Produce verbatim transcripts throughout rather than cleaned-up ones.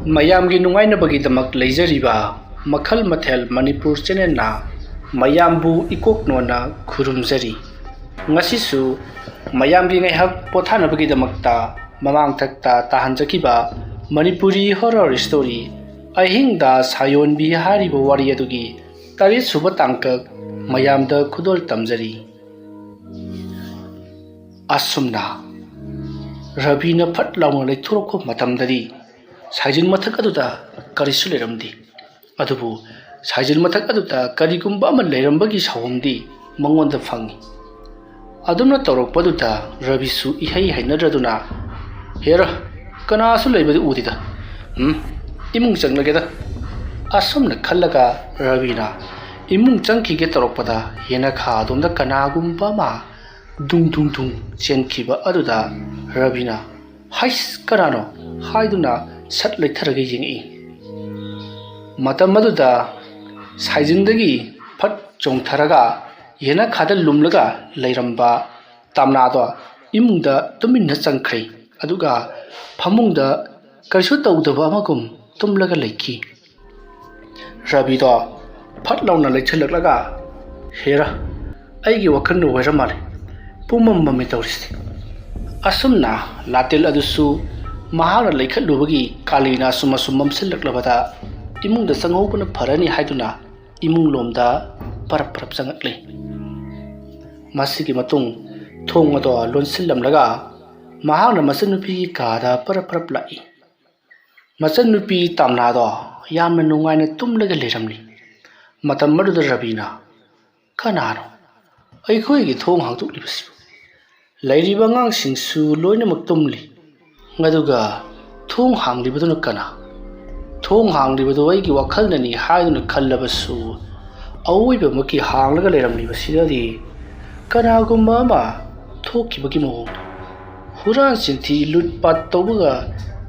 ꯃꯌꯥꯝꯒꯤ ꯅꯨꯡꯉꯥꯏꯅꯕꯒꯤꯗꯃꯛ ꯂꯩꯖꯔꯤꯕ ꯃꯈꯜ ꯃꯊꯦꯜ ꯃꯅꯤꯄꯨꯔ ꯆꯦꯅꯦꯜꯅ ꯃꯌꯥꯝꯕꯨ ꯏꯀꯣꯛ ꯅꯣꯟꯅ ꯈꯨꯔꯨꯝꯖꯔꯤ꯫ ꯉꯁꯤꯁꯨ ꯃꯌꯥꯝꯒꯤ ꯉꯥꯏꯍꯥꯛ ꯄꯣꯊꯥꯅꯕꯒꯤꯗꯃꯛꯇ ꯃꯃꯥꯡꯊꯛꯇ ꯇꯥꯍꯟꯖꯈꯤꯕ ꯃꯅꯤꯄꯨꯔꯤ ꯍꯣꯔꯔ ꯁ꯭ꯇꯣꯔꯤ ꯑꯍꯤꯡꯗ ꯁꯥꯌꯣꯟꯕꯤ ꯍꯥꯏꯔꯤꯕ ꯋꯥꯔꯤ ꯑꯗꯨꯒꯤ ꯇꯔꯦꯠꯁꯨꯕ ꯇꯥꯡꯀꯛ ꯃꯌꯥꯝꯗ ꯈꯨꯗꯣꯜ ꯇꯝꯖꯔꯤ꯫ ꯑꯁꯨꯝꯅ ꯔꯕꯤꯅ ꯐꯠ ꯂꯥꯎꯅ ꯂꯩꯊꯣꯔꯛꯄ ꯃꯇꯝꯗꯗꯤ ꯁꯥꯏꯖꯤꯟ ꯃꯊꯛ ꯑꯗꯨꯗ ꯀꯔꯤꯁꯨ ꯂꯩꯔꯝꯗꯦ꯫ ꯑꯗꯨꯕꯨ ꯁꯥꯏꯖꯤꯟ ꯃꯊꯛ ꯑꯗꯨꯗ ꯀꯔꯤꯒꯨꯝꯕ ꯑꯃ ꯂꯩꯔꯝꯕꯒꯤ ꯁꯥꯑꯣꯝꯗꯤ ꯃꯉꯣꯟꯗ ꯐꯪꯏ꯫ ꯑꯗꯨꯝꯅ ꯇꯧꯔꯛꯄꯗꯨꯗ ꯔꯕꯤꯁꯨ ꯏꯍꯩ ꯍꯩꯅꯗ꯭ꯔꯗꯨꯅ, "ꯍꯦꯔ, ꯀꯅꯥꯁꯨ ꯂꯩꯕꯗꯤ ꯎꯗꯦꯗ꯫ ꯎꯝ, ꯏꯃꯨꯡ ꯆꯪꯂꯒꯦꯗ꯫" ꯑꯁꯨꯝꯅ ꯈꯜꯂꯒ ꯔꯕꯤꯅ ꯏꯃꯨꯡ ꯆꯪꯈꯤꯒꯦ ꯇꯧꯔꯛꯄꯗ ꯌꯦꯅꯈꯥ ꯑꯗꯣꯝꯗ ꯀꯅꯥꯒꯨꯝꯕ ꯑꯃ ꯗꯨꯡ ꯗꯨꯡ ꯗꯨꯡ ꯆꯦꯟꯈꯤꯕ ꯑꯗꯨꯗ ꯔꯕꯤꯅ, "ꯍꯩꯁ, ꯀꯅꯥꯅꯣ?" ꯍꯥꯏꯗꯨꯅ ꯁꯠ ꯂꯩꯊꯔꯒ ꯌꯦꯡꯉꯛꯏ꯫ ꯃꯇꯝ ꯑꯗꯨꯗ ꯁꯥꯏꯖꯤꯟꯗꯒꯤ ꯐꯠ ꯆꯣꯡꯊꯔꯒ ꯌꯦꯅꯈꯥꯗ ꯂꯨꯝꯂꯒ ꯂꯩꯔꯝꯕ ꯇꯝꯅꯥꯗꯣ ꯏꯃꯨꯡꯗ ꯇꯨꯃꯤꯟꯅ ꯆꯪꯈ꯭ꯔꯦ꯫ ꯑꯗꯨꯒ ꯐꯃꯨꯡꯗ ꯀꯔꯤꯁꯨ ꯇꯧꯗꯕ ꯑꯃꯒꯨꯝ ꯇꯨꯝꯂꯒ ꯂꯩꯈꯤ꯫ ꯔꯕꯤꯗꯣ ꯐꯠ ꯂꯥꯎꯅ ꯂꯩꯁꯤꯜꯂꯛꯂꯒ, "ꯍꯦꯔꯥ, ꯑꯩꯒꯤ ꯋꯥꯈꯜꯅ ꯑꯣꯏꯔ ꯃꯥꯜꯂꯦ꯫ ꯄꯨꯝꯃꯝ ꯃꯝꯃꯦ ꯇꯧꯔꯤꯁꯦ꯫" ꯑꯁꯨꯝꯅ ꯂꯥꯇꯦꯜ ꯑꯗꯨꯁꯨ ꯃꯍꯥꯛꯅ ꯂꯩꯈꯠꯂꯨꯕꯒꯤ ꯀꯥꯂꯤꯅ ꯑꯁꯨꯝ ꯑꯁꯨꯝ ꯃꯝꯁꯤꯜꯂꯛꯂꯕꯗ ꯏꯃꯨꯡꯗ ꯆꯪꯍꯧꯕꯅ ꯐꯔꯅꯤ ꯍꯥꯏꯗꯨꯅ ꯏꯃꯨꯡ ꯂꯣꯝꯗ ꯄꯔꯞ ꯄꯔꯞ ꯆꯪꯉꯛꯂꯦ꯫ ꯃꯁꯤꯒꯤ ꯃꯇꯨꯡ ꯊꯣꯡ ꯑꯗꯣ ꯂꯣꯟꯁꯤꯜꯂꯝꯂꯒ ꯃꯍꯥꯛꯅ ꯃꯆꯟꯅꯨꯄꯤꯒꯤ ꯀꯥꯗ ꯄꯔꯞ ꯄꯔꯞ ꯂꯥꯛꯏ꯫ ꯃꯆꯟꯅꯨꯄꯤ ꯇꯥꯝꯅꯥꯗꯣ ꯌꯥꯝꯅ ꯅꯨꯡꯉꯥꯏꯅ ꯇꯨꯝꯂꯒ ꯂꯩꯔꯝꯂꯤ꯫ ꯃꯇꯝ ꯑꯗꯨꯗ ꯔꯕꯤꯅ, "ꯀꯅꯥꯅꯣ ꯑꯩꯈꯣꯏꯒꯤ ꯊꯣꯡ ꯍꯥꯡꯗꯣꯛꯂꯤꯕꯁꯤꯕꯨ? ꯂꯩꯔꯤꯕ ꯑꯉꯥꯡꯁꯤꯡꯁꯨ ꯂꯣꯏꯅꯃꯛ ꯇꯨꯝꯂꯤ꯫ ꯑꯗꯨꯒ ꯊꯣꯡ ꯍꯥꯡꯂꯤꯕꯗꯨꯅ ꯀꯅꯥ? ꯊꯣꯡ ꯍꯥꯡꯂꯤꯕꯗꯨ ꯑꯩꯒꯤ ꯋꯥꯈꯜꯅꯅꯤ ꯍꯥꯏꯗꯨꯅ ꯈꯜꯂꯕꯁꯨ, ꯑꯋꯣꯏꯕꯃꯛꯀꯤ ꯍꯥꯡꯂꯒ ꯂꯩꯔꯝꯂꯤꯕꯁꯤꯗꯗꯤ ꯀꯅꯥꯒꯨꯝꯕ ꯑꯃ ꯊꯣꯛꯈꯤꯕꯒꯤ ꯃꯑꯣꯡꯅꯤ꯫ ꯍꯨꯔꯥꯟ ꯆꯤꯟꯊꯤ ꯂꯨꯠ ꯄꯥꯠ ꯇꯧꯕꯒ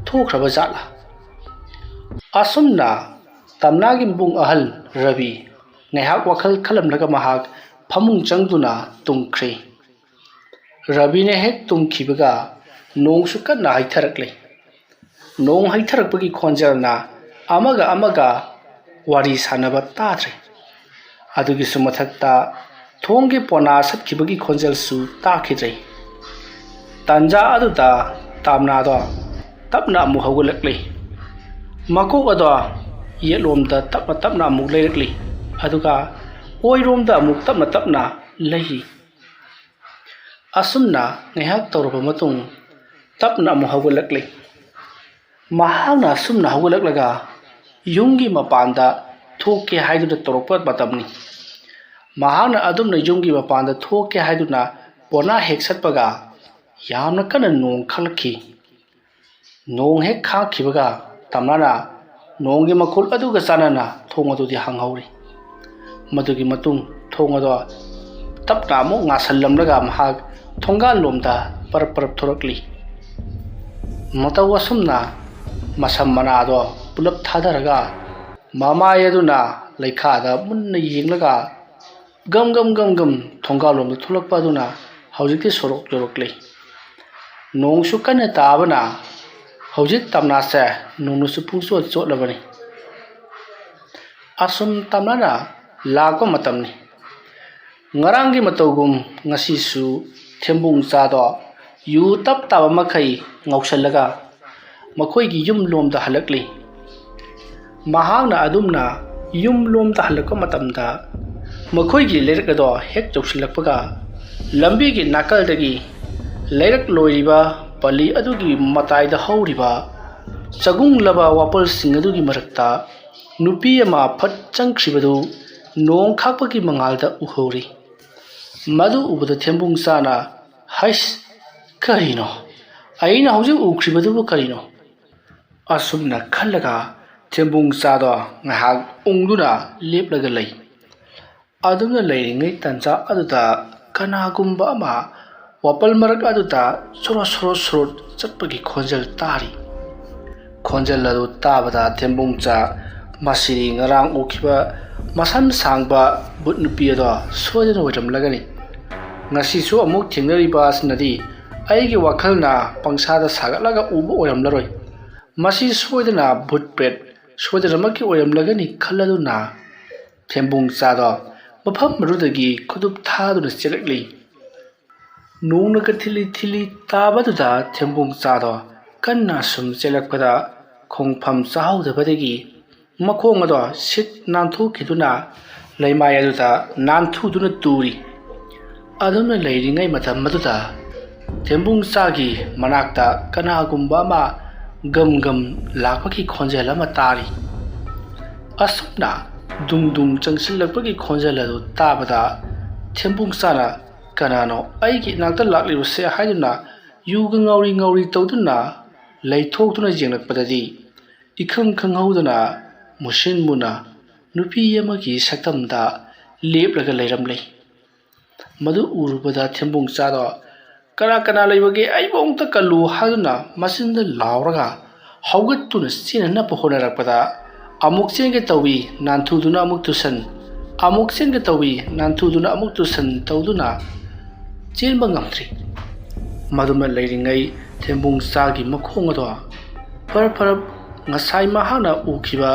ꯊꯣꯛꯈ꯭ꯔꯕ ꯖꯥꯠꯂꯥ?" ꯑꯁꯨꯝꯅ ꯇꯝꯅꯥꯒꯤ ꯃꯕꯨꯡ ꯑꯍꯜ ꯔꯕꯤ ꯉꯥꯏꯍꯥꯛ ꯋꯥꯈꯜ ꯈꯜꯂꯝꯂꯒ ꯃꯍꯥꯛ ꯐꯃꯨꯡ ꯆꯪꯗꯨꯅ ꯇꯨꯝꯈ꯭ꯔꯦ꯫ ꯔꯕꯤꯅ ꯍꯦꯛ ꯇꯨꯝꯈꯤꯕꯒ ꯅꯣꯡꯁꯨ ꯀꯟꯅ ꯍꯩꯊꯔꯛꯂꯦ꯫ ꯅꯣꯡ ꯍꯩꯊꯔꯛꯄꯒꯤ ꯈꯣꯟꯖꯦꯜꯅ ꯑꯃꯒ ꯑꯃꯒ ꯋꯥꯔꯤ ꯁꯥꯟꯅꯕ ꯇꯥꯗ꯭ꯔꯦ꯫ ꯑꯗꯨꯒꯤꯁꯨ ꯃꯊꯛꯇ ꯊꯣꯡꯒꯤ ꯄꯣꯅꯥ ꯁꯠꯈꯤꯕꯒꯤ ꯈꯣꯟꯖꯦꯜꯁꯨ ꯇꯥꯈꯤꯗ꯭ꯔꯦ꯫ ꯇꯥꯟꯖꯥ ꯑꯗꯨꯗ ꯇꯥꯝꯅꯥꯗꯣ ꯇꯞꯅ ꯑꯃꯨꯛ ꯍꯧꯒꯠꯂꯛꯂꯤ꯫ ꯃꯀꯣꯛ ꯑꯗꯣ ꯌꯦꯠꯂꯣꯝꯗ ꯇꯞꯅ ꯇꯞꯅ ꯑꯃꯨꯛ ꯂꯩꯔꯛꯂꯤ, ꯑꯗꯨꯒ ꯑꯣꯏꯔꯣꯝꯗ ꯑꯃꯨꯛ ꯇꯞꯅ ꯇꯞꯅ ꯂꯩꯔꯤ꯫ ꯑꯁꯨꯝꯅ ꯉꯥꯏꯍꯥꯛ ꯇꯧꯔꯕ ꯃꯇꯨꯡ, ꯇꯞꯅ ꯑꯃꯨꯛ ꯍꯧꯒꯠꯂꯛꯂꯤ꯫ ꯃꯍꯥꯛꯅ ꯑꯁꯨꯝꯅ ꯍꯧꯒꯠꯂꯛꯂꯒ ꯌꯨꯝꯒꯤ ꯃꯄꯥꯟꯗ ꯊꯣꯛꯀꯦ ꯍꯥꯏꯗꯨꯅ ꯇꯧꯔꯛꯄ ꯃꯇꯝꯅꯤ꯫ ꯃꯍꯥꯛꯅ ꯑꯗꯨꯝꯅ ꯌꯨꯝꯒꯤ ꯃꯄꯥꯟꯗ ꯊꯣꯛꯀꯦ ꯍꯥꯏꯗꯨꯅ ꯄꯣꯅꯥ ꯍꯦꯛ ꯁꯠꯄꯒ, ꯌꯥꯝꯅ ꯀꯟꯅ ꯅꯣꯡ ꯈꯥꯛꯂꯛꯈꯤ꯫ ꯅꯣꯡ ꯍꯦꯛ ꯈꯥꯛꯈꯤꯕꯒ, ꯇꯝꯂꯥꯅ ꯅꯣꯡꯒꯤ ꯃꯈꯣꯜ ꯑꯗꯨꯒ ꯆꯥꯟꯅꯅ ꯊꯣꯡ ꯑꯗꯨꯗꯤ ꯍꯥꯡꯍꯧꯔꯤ꯫ ꯃꯗꯨꯒꯤ ꯃꯇꯨꯡ ꯊꯣꯡ ꯑꯗꯣ ꯇꯞꯅ ꯑꯃꯨꯛ ꯉꯥꯁꯜꯂꯝꯂꯒ ꯃꯍꯥꯛ ꯊꯣꯡꯒꯥꯜ ꯂꯣꯝꯗ ꯄꯔꯞ ꯄꯔꯞ ꯊꯣꯔꯛꯂꯤ꯫ ꯃꯇꯧ ꯑꯁꯨꯝꯅ ꯃꯁꯝ ꯃꯅꯥꯗꯣ ꯄꯨꯂꯞ ꯊꯥꯗꯔꯒ, ꯃꯃꯥꯏ ꯑꯗꯨꯅ ꯂꯩꯈꯥꯗ ꯃꯨꯟꯅ ꯌꯦꯡꯂꯒ, ꯒꯝ ꯒꯝ ꯒꯝ ꯒꯝ ꯊꯣꯡꯒꯥꯜꯂꯣꯝꯗ ꯊꯣꯛꯂꯛꯄ ꯑꯗꯨꯅ ꯍꯧꯖꯤꯛꯇꯤ ꯁꯣꯔꯣꯛ ꯌꯧꯔꯛꯂꯤ꯫ ꯅꯣꯡꯁꯨ ꯀꯟꯅ ꯇꯥꯕꯅ ꯍꯧꯖꯤꯛ ꯇꯝꯅꯥꯁꯦ ꯅꯣꯡꯅꯁꯨ ꯄꯨꯡꯆꯣꯠ ꯆꯣꯠꯂꯕꯅꯤ꯫ ꯑꯁꯨꯝ ꯇꯝꯅꯥꯅ ꯂꯥꯛꯄ ꯃꯇꯝꯅꯤ꯫ ꯉꯔꯥꯡꯒꯤ ꯃꯇꯧꯒꯨꯝ ꯉꯁꯤꯁꯨ ꯊꯦꯝꯕꯨꯡ ꯆꯥꯗꯣ ꯌꯨ ꯇꯞ ꯇꯥꯕ ꯃꯈꯩ ꯉꯧꯁꯜꯂꯒ ꯃꯈꯣꯏꯒꯤ ꯌꯨꯝ ꯂꯣꯝꯗ ꯍꯜꯂꯛꯂꯤ꯫ ꯃꯍꯥꯛꯅ ꯑꯗꯨꯝꯅ ꯌꯨꯝ ꯂꯣꯝꯗ ꯍꯜꯂꯛꯄ ꯃꯇꯝꯗ, ꯃꯈꯣꯏꯒꯤ ꯂꯩꯔꯛ ꯑꯗꯣ ꯍꯦꯛ ꯌꯧꯁꯤꯜꯂꯛꯄꯒ, ꯂꯝꯕꯤꯒꯤ ꯅꯥꯀꯜꯗꯒꯤ ꯂꯩꯔꯛ ꯂꯣꯏꯔꯤꯕ ꯄꯜꯂꯤ ꯑꯗꯨꯒꯤ ꯃꯇꯥꯏꯗ ꯍꯧꯔꯤꯕ ꯆꯒꯨꯡꯂꯕ ꯋꯥꯄꯜꯁꯤꯡ ꯑꯗꯨꯒꯤ ꯃꯔꯛꯇ ꯅꯨꯄꯤ ꯑꯃ ꯐꯠ ꯆꯪꯈ꯭ꯔꯤꯕꯗꯨ ꯅꯣꯡ ꯈꯥꯛꯄꯒꯤ ꯃꯉꯥꯜꯗ ꯎꯍꯧꯔꯤ꯫ ꯃꯗꯨ ꯎꯕꯗ ꯊꯦꯝꯕꯨꯡ ꯆꯥꯅ, "ꯍꯩꯁ, ꯀꯔꯤꯅꯣ? ꯑꯩꯅ ꯍꯧꯖꯤꯛ ꯎꯈ꯭ꯔꯤꯕꯗꯨꯕꯨ ꯀꯔꯤꯅꯣ?" ꯑꯁꯨꯝꯅ ꯈꯜꯂꯒ ꯊꯦꯝꯕꯨꯡ ꯆꯥꯗꯣ ꯉꯥꯏꯍꯥꯛ ꯎꯪꯗꯨꯅ ꯂꯦꯞꯂꯒ ꯂꯩ꯫ ꯑꯗꯨꯝꯅ ꯂꯩꯔꯤꯉꯩ ꯇꯥꯟꯖꯥ ꯑꯗꯨꯗ ꯀꯅꯥꯒꯨꯝꯕ ꯑꯃ ꯋꯥꯄꯜ ꯃꯔꯛ ꯑꯗꯨꯗ ꯁꯣꯔꯣ ꯁꯣꯔꯣ ꯁꯣꯔꯣ ꯆꯠꯄꯒꯤ ꯈꯣꯟꯖꯦꯜ ꯇꯥꯔꯤ꯫ ꯈꯣꯟꯖꯦꯜ ꯑꯗꯨ ꯇꯥꯕꯗ ꯊꯦꯝꯕꯨꯡ ꯆꯥ ꯃꯁꯤꯗꯤ ꯉꯔꯥꯡ ꯎꯈꯤꯕ ꯃꯁꯝ ꯁꯥꯡꯕ ꯚꯨꯠ ꯅꯨꯄꯤ ꯑꯗꯣ ꯁꯣꯏꯗꯅ ꯑꯣꯏꯔꯝꯂꯒꯅꯤ꯫ ꯉꯁꯤꯁꯨ ꯑꯃꯨꯛ ꯊꯦꯡꯅꯔꯤꯕ ꯑꯁꯤꯅꯗꯤ ꯑꯩꯒꯤ ꯋꯥꯈꯜꯅ ꯄꯪꯁꯥꯗ ꯁꯥꯒꯠꯂꯒ ꯎꯕ ꯑꯣꯏꯔꯝꯂꯔꯣꯏ꯫ ꯃꯁꯤ ꯁꯣꯏꯗꯅ ꯚꯨꯠ ꯄ꯭ꯔꯦꯠ ꯁꯣꯏꯗꯅꯃꯛꯀꯤ ꯑꯣꯏꯔꯝꯂꯒꯅꯤ ꯈꯜꯂꯗꯨꯅ ꯊꯦꯝꯕꯨꯡꯆꯥꯗꯣ ꯃꯐꯝ ꯑꯗꯨꯗꯒꯤ ꯈꯨꯗꯨꯞ ꯊꯥꯗꯨꯅ ꯆꯦꯜꯂꯛꯂꯤ꯫ ꯅꯣꯡꯅꯒ ꯊꯤꯜꯂꯤ ꯊꯤꯜꯂꯤ ꯇꯥꯕꯗꯨꯗ ꯊꯦꯝꯕꯨꯡꯆꯥꯗꯣ ꯀꯟꯅ ꯁꯨꯝ ꯆꯦꯜꯂꯛꯄꯗ ꯈꯣꯡꯐꯝ ꯆꯥꯍꯧꯗꯕꯗꯒꯤ ꯃꯈꯣꯡ ꯑꯗꯣ ꯁꯤꯠ ꯅꯥꯟꯊꯣꯛꯈꯤꯗꯨꯅ ꯂꯩꯃꯥꯏ ꯑꯗꯨꯗ ꯅꯥꯟꯊꯨꯗꯨꯅ ꯇꯨꯔꯤ꯫ ꯑꯗꯨꯝꯅ ꯂꯩꯔꯤꯉꯩ ꯃꯇꯝ ꯑꯗꯨꯗ ꯊꯦꯝꯕꯨꯡꯆꯥꯒꯤ ꯃꯅꯥꯛꯇ ꯀꯅꯥꯒꯨꯝꯕ ꯑꯃ ꯒꯝ ꯒꯝ ꯂꯥꯛꯄꯒꯤ ꯈꯣꯟꯖꯦꯜ ꯑꯃ ꯇꯥꯔꯤ꯫ ꯑꯁꯨꯝꯅ ꯗꯨꯡ ꯗꯨꯡ ꯆꯪꯁꯤꯜꯂꯛꯄꯒꯤ ꯈꯣꯟꯖꯦꯜ ꯑꯗꯨ ꯇꯥꯕꯗ ꯊꯦꯝꯕꯨꯡꯆꯥꯅ "ꯀꯅꯥꯅꯣ ꯑꯩꯒꯤ ꯏꯅꯥꯛꯇ ꯂꯥꯛꯂꯤꯕꯁꯦ?" ꯍꯥꯏꯗꯨꯅ ꯌꯨꯒ ꯉꯥꯎꯔꯤ ꯉꯥꯎꯔꯤ ꯇꯧꯗꯨꯅ ꯂꯩꯊꯣꯛꯇꯨꯅ ꯌꯦꯡꯂꯛꯄꯗꯗꯤ ꯏꯈꯪ ꯈꯪꯍꯧꯗꯅ ꯃꯨꯁꯤꯟ ꯃꯨꯅ ꯅꯨꯄꯤ ꯑꯃꯒꯤ ꯁꯛꯇꯝꯗ ꯂꯦꯞꯂꯒ ꯂꯩꯔꯝꯂꯦ꯫ ꯃꯗꯨ ꯎꯔꯨꯕꯗ ꯊꯦꯝꯕꯨꯡꯆꯥꯗꯣ "ꯀꯅꯥ ꯀꯅꯥ ꯂꯩꯕꯒꯦ? ꯑꯩꯕꯨ ꯑꯃꯨꯛꯇ ꯀꯜꯂꯨ" ꯍꯥꯏꯗꯨꯅ ꯃꯆꯤꯟꯗ ꯂꯥꯎꯔꯒ ꯍꯧꯒꯠꯇꯨꯅ ꯆꯦꯟꯅꯅꯕ ꯍꯣꯠꯅꯔꯛꯄꯗ ꯑꯃꯨꯛ ꯆꯦꯟꯒꯦ ꯇꯧꯏ, ꯅꯥꯟꯊꯨꯗꯨꯅ ꯑꯃꯨꯛ ꯇꯨꯁꯟ, ꯑꯃꯨꯛ ꯆꯦꯟꯒꯦ ꯇꯧꯏ, ꯅꯥꯟꯊꯨꯗꯨꯅ ꯑꯃꯨꯛ ꯇꯨꯁꯟ ꯇꯧꯗꯨꯅ ꯆꯦꯟꯕ ꯉꯝꯗ꯭ꯔꯤ꯫ ꯃꯗꯨꯃ ꯂꯩꯔꯤꯉꯩ ꯊꯦꯝꯕꯨꯡꯆꯥꯒꯤ ꯃꯈꯣꯡ ꯑꯗꯣ ꯐꯔꯞ ꯐꯔꯞ ꯉꯁꯥꯏ ꯃꯍꯥꯛꯅ ꯎꯈꯤꯕ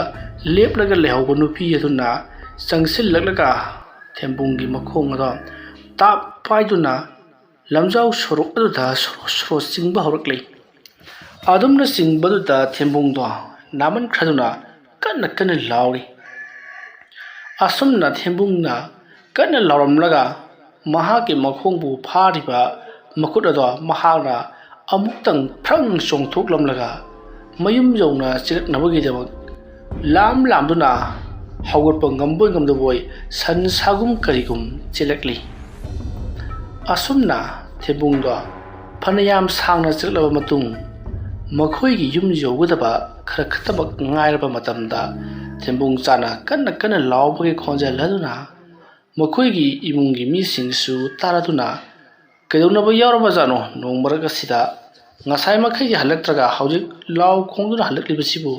ꯂꯦꯞꯂꯒ ꯂꯩꯍꯧꯕ ꯅꯨꯄꯤ ꯑꯗꯨꯅ ꯆꯪꯁꯤꯜꯂꯛꯂꯒ ꯊꯦꯝꯕꯨꯡꯒꯤ ꯃꯈꯣꯡ ꯑꯗꯣ ꯇꯥꯞ ꯄꯥꯏꯗꯨꯅ ꯂꯝꯖꯥꯎ ꯁꯣꯔꯣꯛ ꯑꯗꯨꯗ ꯁꯣꯔꯣ ꯁꯣꯔꯣ ꯆꯤꯡꯕ ꯍꯧꯔꯛꯂꯤ꯫ ꯑꯗꯨꯝꯅ ꯆꯤꯡꯕꯗꯨꯗ ꯊꯦꯝꯕꯨꯡꯗꯣ ꯅꯥꯃꯟꯈ꯭ꯔꯗꯨꯅ ꯀꯟꯅ ꯀꯟꯅ ꯂꯥꯎꯔꯤ꯫ ꯑꯁꯨꯝꯅ ꯊꯦꯝꯕꯨꯡꯅ ꯀꯟꯅ ꯂꯥꯎꯔꯝꯂꯒ ꯃꯍꯥꯛꯀꯤ ꯃꯈꯣꯡꯕꯨ ꯐꯥꯔꯤꯕ ꯃꯈꯨꯠ ꯑꯗꯣ ꯃꯍꯥꯛꯅ ꯑꯃꯨꯛꯇꯪ ꯐ꯭ꯔꯪ ꯆꯣꯡꯊꯣꯛꯂꯝꯂꯒ ꯃꯌꯨꯝ ꯌꯧꯅ ꯆꯦꯜꯂꯛꯅꯕꯒꯤꯗꯃꯛ ꯂꯥꯝ ꯂꯥꯝꯗꯨꯅ ꯍꯧꯒꯠꯄ ꯉꯝꯕꯣꯏ ꯉꯝꯗꯕꯣꯏ ꯁꯟ ꯁꯥꯒꯨꯝ ꯀꯔꯤꯒꯨꯝ ꯆꯦꯜꯂꯛꯂꯤ꯫ ꯑꯁꯨꯝꯅ ꯊꯦꯝꯕꯨꯡꯗꯣ ꯐꯅꯌꯥꯝ ꯁꯥꯡꯅ ꯆꯠꯂꯕ ꯃꯇꯨꯡ ꯃꯈꯣꯏꯒꯤ ꯌꯨꯝ ꯌꯧꯒꯗꯕ ꯈꯔ ꯈꯛꯇꯃꯛ ꯉꯥꯏꯔꯕ ꯃꯇꯝꯗ ꯊꯦꯝꯕꯨꯡ ꯆꯥꯅ ꯀꯟꯅ ꯀꯟꯅ ꯂꯥꯎꯕꯒꯤ ꯈꯣꯟꯖꯦꯜ ꯑꯗꯨꯅ ꯃꯈꯣꯏꯒꯤ ꯏꯃꯨꯡꯒꯤ ꯃꯤꯁꯤꯡꯁꯨ ꯇꯥꯔꯗꯨꯅ "ꯀꯩꯗꯧꯅꯕ ꯌꯥꯎꯔꯕꯖꯥꯠꯅꯣ ꯅꯣꯡ ꯃꯔꯛ ꯑꯁꯤꯗ? ꯉꯁꯥꯏ ꯃꯈꯩꯗꯤ ꯍꯜꯂꯛꯇ꯭ꯔꯒ ꯍꯧꯖꯤꯛ ꯂꯥꯎ ꯈꯣꯡꯗꯨꯅ ꯍꯜꯂꯛꯂꯤꯕꯁꯤꯕꯨ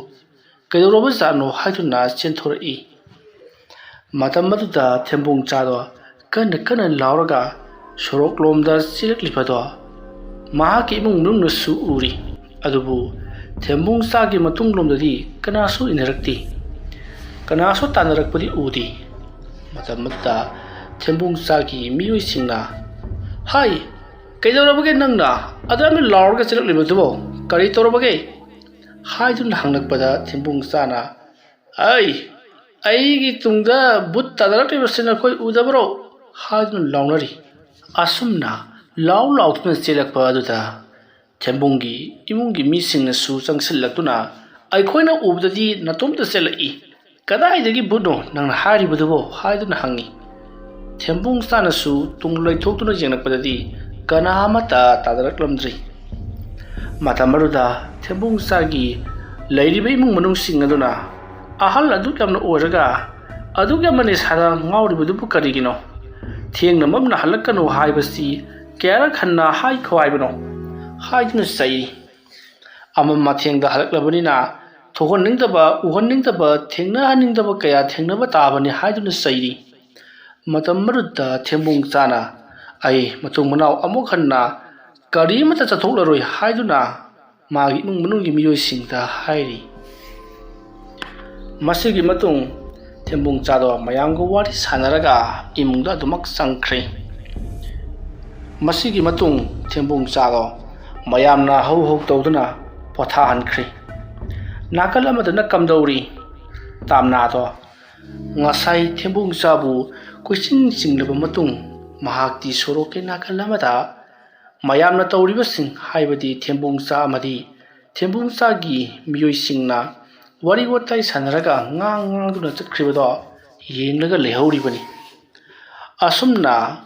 ꯀꯩꯗꯧꯔꯕꯖꯥꯠꯅꯣ?" ꯍꯥꯏꯗꯨꯅ ꯆꯦꯟꯊꯣꯔꯛꯏ꯫ ꯃꯇꯝ ꯑꯗꯨꯗ ꯊꯦꯝꯕꯨꯡ ꯆꯥꯗꯣ ꯀꯟꯅ ꯀꯟꯅ ꯂꯥꯎꯔꯒ ꯁꯣꯔꯣꯛꯂꯣꯝꯗ ꯆꯦꯜꯂꯛꯂꯤꯕꯗꯣ ꯃꯍꯥꯛꯀꯤ ꯏꯃꯨꯡ ꯃꯅꯨꯡꯅꯁꯨ ꯎꯔꯤ꯫ ꯑꯗꯨꯕꯨ ꯊꯦꯝꯕꯨꯡꯆꯥꯒꯤ ꯃꯇꯨꯡꯂꯣꯝꯗꯗꯤ ꯀꯅꯥꯁꯨ ꯏꯟꯅꯔꯛꯇꯦ꯫ ꯀꯅꯥꯁꯨ ꯇꯥꯟꯅꯔꯛꯄꯗꯤ ꯎꯗꯦ꯫ ꯃꯇꯝ ꯑꯗꯨꯗ ꯊꯦꯝꯕꯨꯡꯆꯥꯒꯤ ꯃꯤꯑꯣꯏꯁꯤꯡꯅ, "ꯍꯥꯏ, ꯀꯩꯗꯧꯔꯕꯒꯦ ꯅꯪꯅ ꯑꯗꯨꯌꯥꯝꯅ ꯂꯥꯎꯔꯒ ꯆꯦꯜꯂꯛꯂꯤꯕꯗꯨꯕꯣ? ꯀꯔꯤ ꯇꯧꯔꯕꯒꯦ?" ꯍꯥꯏꯗꯨꯅ ꯍꯪꯂꯛꯄꯗ ꯊꯦꯝꯕꯨꯡꯆꯥꯅ, "ꯑꯩ, ꯑꯩꯒꯤ ꯇꯨꯡꯗ ꯚꯨꯠ ꯇꯥꯟꯅꯔꯛꯂꯤꯕꯁꯤ ꯅꯈꯣꯏ ꯎꯗꯕꯔꯣ?" ꯍꯥꯏꯗꯨꯅ ꯂꯥꯎꯅꯔꯤ꯫ ꯑꯁꯨꯝꯅ ꯂꯥꯎ ꯂꯥꯎꯗꯨꯅ ꯆꯦꯜꯂꯛꯄ ꯑꯗꯨꯗ ꯊꯦꯝꯕꯨꯡꯒꯤ ꯏꯃꯨꯡꯒꯤ ꯃꯤꯁꯤꯡꯅꯁꯨ ꯆꯪꯁꯤꯜꯂꯛꯇꯨꯅ, "ꯑꯩꯈꯣꯏꯅ ꯎꯕꯗꯗꯤ ꯅꯇꯣꯝꯇ ꯆꯦꯜꯂꯛꯏ꯫ ꯀꯗꯥꯏꯗꯒꯤ ꯚꯨꯠꯅꯣ ꯅꯪꯅ ꯍꯥꯏꯔꯤꯕꯗꯨꯕꯣ?" ꯍꯥꯏꯗꯨꯅ ꯍꯪꯉꯤ꯫ ꯊꯦꯝꯕꯨꯡꯆꯥꯅꯁꯨ ꯇꯨꯡ ꯂꯩꯊꯣꯛꯇꯨꯅ ꯌꯦꯡꯂꯛꯄꯗꯗꯤ ꯀꯅꯥ ꯑꯃꯠꯇ ꯇꯥꯟꯅꯔꯛꯂꯝꯗ꯭ꯔꯤ꯫ ꯃꯇꯝ ꯑꯗꯨꯗ ꯊꯦꯝꯕꯨꯡꯆꯥꯒꯤ ꯂꯩꯔꯤꯕ ꯏꯃꯨꯡ ꯃꯅꯨꯡꯁꯤꯡ ꯑꯗꯨꯅ ꯑꯍꯜ ꯑꯗꯨꯛ ꯌꯥꯝꯅ ꯑꯣꯏꯔꯒ ꯑꯗꯨꯛ ꯌꯥꯝꯅ ꯅꯤꯁꯥꯗ ꯉꯥꯎꯔꯤꯕꯗꯨꯕꯨ ꯀꯔꯤꯒꯤꯅꯣ? ꯊꯦꯡꯅ ꯃꯝꯅ ꯍꯜꯂꯛꯀꯅꯨ ꯍꯥꯏꯕꯁꯤ ꯀꯌꯥꯔꯛ ꯍꯟꯅ ꯍꯥꯏꯈꯣ ꯍꯥꯏꯕꯅꯣ? ꯍꯥꯏꯗꯨꯅ ꯆꯩꯔꯤ꯫ ꯑꯃꯝ ꯑꯊꯦꯡꯗ ꯍꯜꯂꯛꯂꯕꯅꯤꯅ ꯊꯣꯛꯍꯟꯅꯤꯡꯗꯕ, ꯎꯍꯟꯅꯤꯡꯗꯕ, ꯊꯦꯡꯅꯍꯟꯅꯤꯡꯗꯕ ꯀꯌꯥ ꯊꯦꯡꯅꯕ ꯇꯥꯕꯅꯤ ꯍꯥꯏꯗꯨꯅ ꯆꯩꯔꯤ꯫ ꯃꯇꯝ ꯑꯗꯨꯗ ꯊꯦꯝꯕꯨꯡꯆꯥꯅ, "ꯑꯩ ꯃꯇꯨꯡ ꯃꯅꯥꯎ ꯑꯃꯨꯛ ꯍꯟꯅ ꯀꯔꯤ ꯑꯃꯠꯇ ꯆꯠꯊꯣꯛꯂꯔꯣꯏ" ꯍꯥꯏꯗꯨꯅ ꯃꯥꯒꯤ ꯏꯃꯨꯡ ꯃꯅꯨꯡꯒꯤ ꯃꯤꯑꯣꯏꯁꯤꯡꯗ ꯍꯥꯏꯔꯤ꯫ ꯃꯁꯤꯒꯤ ꯃꯇꯨꯡ ꯊꯦꯝꯕꯨꯡꯆꯥꯗꯣ ꯃꯌꯥꯝꯒ ꯋꯥꯔꯤ ꯁꯥꯟꯅꯔꯒ ꯏꯃꯨꯡꯗ ꯑꯗꯨꯃꯛ ꯆꯪꯈ꯭ꯔꯦ꯫ ꯃꯁꯤꯒꯤ ꯃꯇꯨꯡ ꯊꯦꯝꯕꯨꯡꯆꯥꯗꯣ ꯃꯌꯥꯝꯅ ꯍꯧ ꯍꯧ ꯇꯧꯗꯨꯅ ꯄꯣꯊꯥꯍꯟꯈ꯭ꯔꯦ꯫ ꯅꯥꯀꯜ ꯑꯃꯗꯅ ꯀꯝꯗꯧꯔꯤ? ꯇꯥꯝꯅꯥꯗꯣ ꯉꯁꯥꯏ ꯊꯦꯝꯕꯨꯡꯆꯥꯕꯨ ꯀꯣꯏꯆꯤꯡ ꯆꯤꯡꯂꯕ ꯃꯇꯨꯡ ꯃꯍꯥꯛꯇꯤ ꯁꯣꯔꯣꯛꯀꯤ ꯅꯥꯀꯜ ꯑꯃꯗ ꯃꯌꯥꯝꯅ ꯇꯧꯔꯤꯕꯁꯤꯡ, ꯍꯥꯏꯕꯗꯤ ꯊꯦꯝꯕꯨꯡꯆꯥ ꯑꯃꯗꯤ ꯊꯦꯝꯕꯨꯡꯆꯥꯒꯤ ꯃꯤꯑꯣꯏꯁꯤꯡꯅ ꯋꯥꯔꯤ ꯋꯥꯇꯥꯏ ꯁꯥꯟꯅꯔꯒ ꯉꯥꯡ ꯉꯥꯡꯗꯨꯅ ꯆꯠꯈ꯭ꯔꯤꯕꯗꯣ ꯌꯦꯡꯂꯒ ꯂꯩꯍꯧꯔꯤꯕꯅꯤ꯫ ꯑꯁꯨꯝꯅ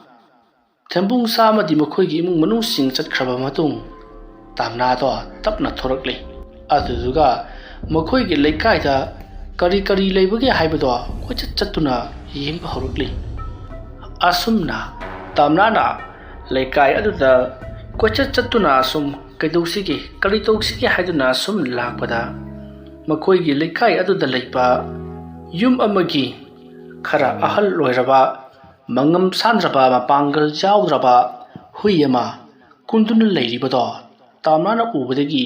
ꯊꯦꯝꯕꯨꯡꯆꯥ ꯑꯃꯗꯤ ꯃꯈꯣꯏꯒꯤ ꯏꯃꯨꯡ ꯃꯅꯨꯡꯁꯤꯡ ꯆꯠꯈ꯭ꯔꯕ ꯃꯇꯨꯡ ꯇꯥꯝꯅꯥꯗꯣ ꯇꯞꯅ ꯊꯣꯔꯛꯂꯤ꯫ ꯑꯗꯨꯗꯨꯒ ꯃꯈꯣꯏꯒꯤ ꯂꯩꯀꯥꯏꯗ ꯀꯔꯤ ꯀꯔꯤ ꯂꯩꯕꯒꯦ ꯍꯥꯏꯕꯗꯣ ꯀꯣꯏꯆꯠ ꯆꯠꯇꯨꯅ ꯌꯦꯡꯕ ꯍꯧꯔꯛꯂꯤ꯫ ꯑꯁꯨꯝꯅ ꯇꯥꯝꯅꯥꯅ ꯂꯩꯀꯥꯏ ꯑꯗꯨꯗ ꯀꯣꯏꯆꯠ ꯆꯠꯇꯨꯅ ꯑꯁꯨꯝ ꯀꯩꯗꯧꯁꯤꯒꯦ, ꯀꯔꯤ ꯇꯧꯁꯤꯒꯦ ꯍꯥꯏꯗꯨꯅ ꯑꯁꯨꯝ ꯂꯥꯛꯄꯗ, ꯃꯈꯣꯏꯒꯤ ꯂꯩꯀꯥꯏ ꯑꯗꯨꯗ ꯂꯩꯕ ꯌꯨꯝ ꯑꯃꯒꯤ ꯈꯔ ꯑꯍꯜ ꯑꯣꯏꯔꯕ, ꯃꯉꯝ ꯁꯥꯟꯗ꯭ꯔꯕ, ꯃꯄꯥꯡꯒꯜ ꯌꯥꯎꯗ꯭ꯔꯕ ꯍꯨꯏ ꯑꯃ ꯀꯨꯟꯗꯨꯅ ꯂꯩꯔꯤꯕꯗꯣ ꯇꯥꯝꯅꯥꯅ ꯎꯕꯗꯒꯤ